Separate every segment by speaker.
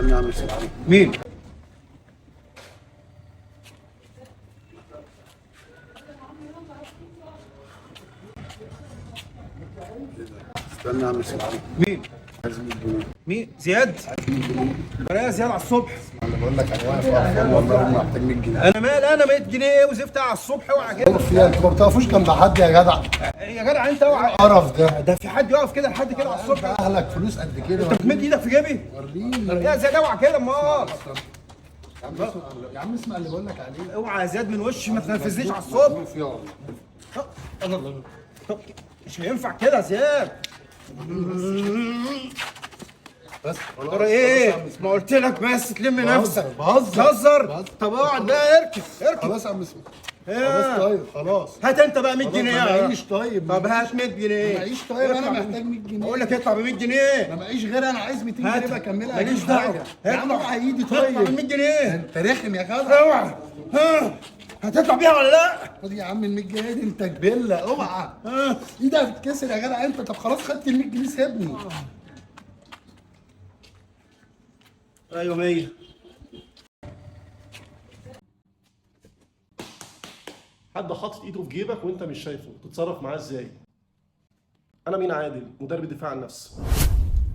Speaker 1: استنى اعمل سلام.
Speaker 2: مين؟
Speaker 1: استنى اعمل سلام.
Speaker 2: مين؟
Speaker 1: عايز 100 جنيه.
Speaker 2: مين؟ زياد؟
Speaker 1: 100 جنيه.
Speaker 2: يا زياد على الصبح.
Speaker 1: انا بقول لك انا واقف قرفان والله، محتاج 100 جنيه.
Speaker 2: انا مال انا 100 جنيه وزفت على الصبح، اوعى كده.
Speaker 1: اقف فيها، انتوا ما بتقفوش جنب حد يا جدع.
Speaker 2: يا جدع انت اوعى.
Speaker 1: القرف ده.
Speaker 2: ده في حد يقف كده لحد كده على الصبح؟
Speaker 1: انت اهلك فلوس قد كده.
Speaker 2: انت بتمد ايدك في جيبي؟
Speaker 1: وريني.
Speaker 2: يا زياد اوعى كده امال.
Speaker 1: يا عم اسمع، يا عم اسمع اللي بقول لك عليه.
Speaker 2: اوعى يا زياد من وشي، ما تنرفزنيش على الصبح.
Speaker 1: فيها.
Speaker 2: الله، طب مش هينفع كده يا زياد.
Speaker 1: بس خلاص.
Speaker 2: ترى ايه؟ ما قلت لك بس تلم نفسك.
Speaker 1: بهزر.
Speaker 2: بتهزر؟
Speaker 1: بهزر.
Speaker 2: طب اقعد بقى، اركب اركب.
Speaker 1: خلاص يا عم اسمع.
Speaker 2: إيه؟
Speaker 1: خلاص طيب خلاص.
Speaker 2: هات انت بقى 100
Speaker 1: خلاص،
Speaker 2: جنيه.
Speaker 1: ما معيش طيب.
Speaker 2: طب هات 100 جنيه.
Speaker 1: معيش طيب، انا محتاج 100 جنيه.
Speaker 2: بقول لك اطلع ب 100 جنيه.
Speaker 1: ما معيش غير، انا عايز 200
Speaker 2: هات.
Speaker 1: جنيه بكملها.
Speaker 2: ماليش
Speaker 1: أجيب
Speaker 2: دعوه.
Speaker 1: حاجة. يا عم
Speaker 2: اطلع.
Speaker 1: اوعى ايدي
Speaker 2: اطلع ب
Speaker 1: طيب.
Speaker 2: 100 جنيه.
Speaker 1: انت رخم يا جدع.
Speaker 2: اوعى. ها هتطلع بيها ولا لا؟
Speaker 1: خد يا عم ال 100 جنيه دي، انت كبله اوعى.
Speaker 2: ها
Speaker 1: ايدك هتتكسر يا جدع انت. طب خلاص خدت ال 100 جنيه سيبني.
Speaker 2: ايوه 100.
Speaker 3: حد حاطط ايده في جيبك وانت مش شايفه، تتصرف معاه ازاي؟ انا مين عادل، مدرب الدفاع عن النفس.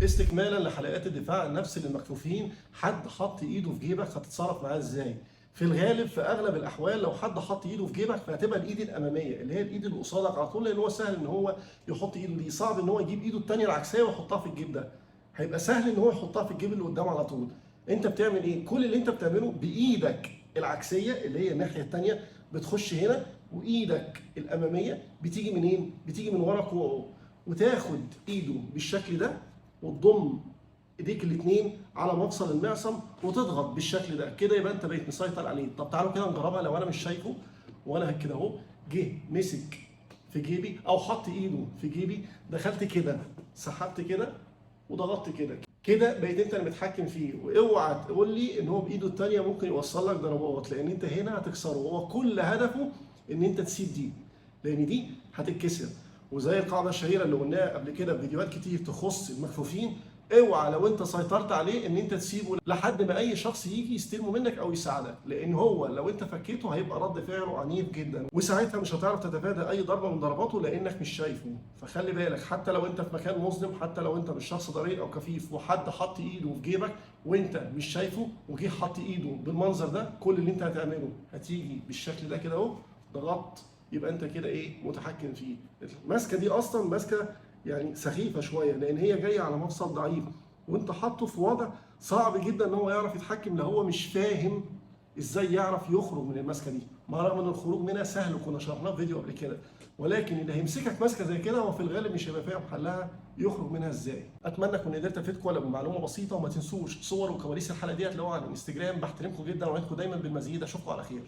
Speaker 3: استكمالا لحلقات الدفاع عن النفس للمكفوفين، حد حط ايده في جيبك هتتصرف معاه ازاي؟ في الغالب في اغلب الاحوال لو حد حط ايده في جيبك فهتبقى الايد الامامية اللي هي الايد اللي قصادك على طول، لان هو سهل ان هو يحط ايده دي، صعب ان هو يجيب ايده الثانية العكسيه ويحطها في الجيب ده، هيبقى سهل ان هو يحطها في الجيب اللي قدامه على طول. انت بتعمل ايه؟ كل اللي انت بتعمله بايدك العكسيه اللي هي الناحية الثانية بتخش هنا، وايدك الامامية بتيجي منين؟ بتيجي من ورا كوعه، وتاخد ايده بالشكل ده وتضم ايديك الاثنين على مفصل المعصم وتضغط بالشكل ده كده، يبقى انت بقيت مسيطر عليه. طب تعالوا كده نجربها. لو انا مش شايفه وانا كده اهو، جه مسك في جيبي او حط ايده في جيبي، دخلت كده سحبت كده وضغطت كده كده، بقيت انت اللي متحكم فيه. واوعى تقول لي ان هو بايده الثانية ممكن يوصل لك ضربات، لان انت هنا هتكسره. هو كل هدفه ان انت تسيب دي، لان دي هتتكسر. وزي القاعدة الشهيرة اللي قلناها قبل كده في فيديوهات كتير تخص المكفوفين، اوعى لو انت سيطرت عليه ان انت تسيبه لحد ما اي شخص يجي يستلمه منك او يساعدك، لان هو لو انت فكيته هيبقى رد فعله عنيف جدا، وساعتها مش هتعرف تتفادى اي ضربه من ضرباته لانك مش شايفه. فخلي بالك، حتى لو انت في مكان مظلم، حتى لو انت مش شخص ضرير او كفيف وحد حط ايده في جيبك وانت مش شايفه وجه حط ايده بالمنظر ده، كل اللي انت هتعمله هتيجي بالشكل ده كده اهو، ضغطت، يبقى انت كده ايه متحكم فيه. الماسكه دي اصلا ماسكه يعني سخيفة شوية، لان هي جاية على مفصل ضعيف وانت حاطه في وضع صعب جدا ان هو يعرف يتحكم، لو هو مش فاهم ازاي يعرف يخرج من الماسكه دي، مع رغم ان الخروج منها سهل وكنا شرحناه في فيديو قبل كده، ولكن اللي هيمسكك ماسكه زي كده هو في الغالب مش هيبقى فاهم حلها يخرج منها ازاي. اتمنى اكون قدرت افيدكم ولو بمعلومة بسيطة، وما تنسوش صور وكواليس الحلقة دي هتلاقوها على الانستجرام. بحترمكم جدا وعدكم دايما بالمزيد، اشوفكم على خير.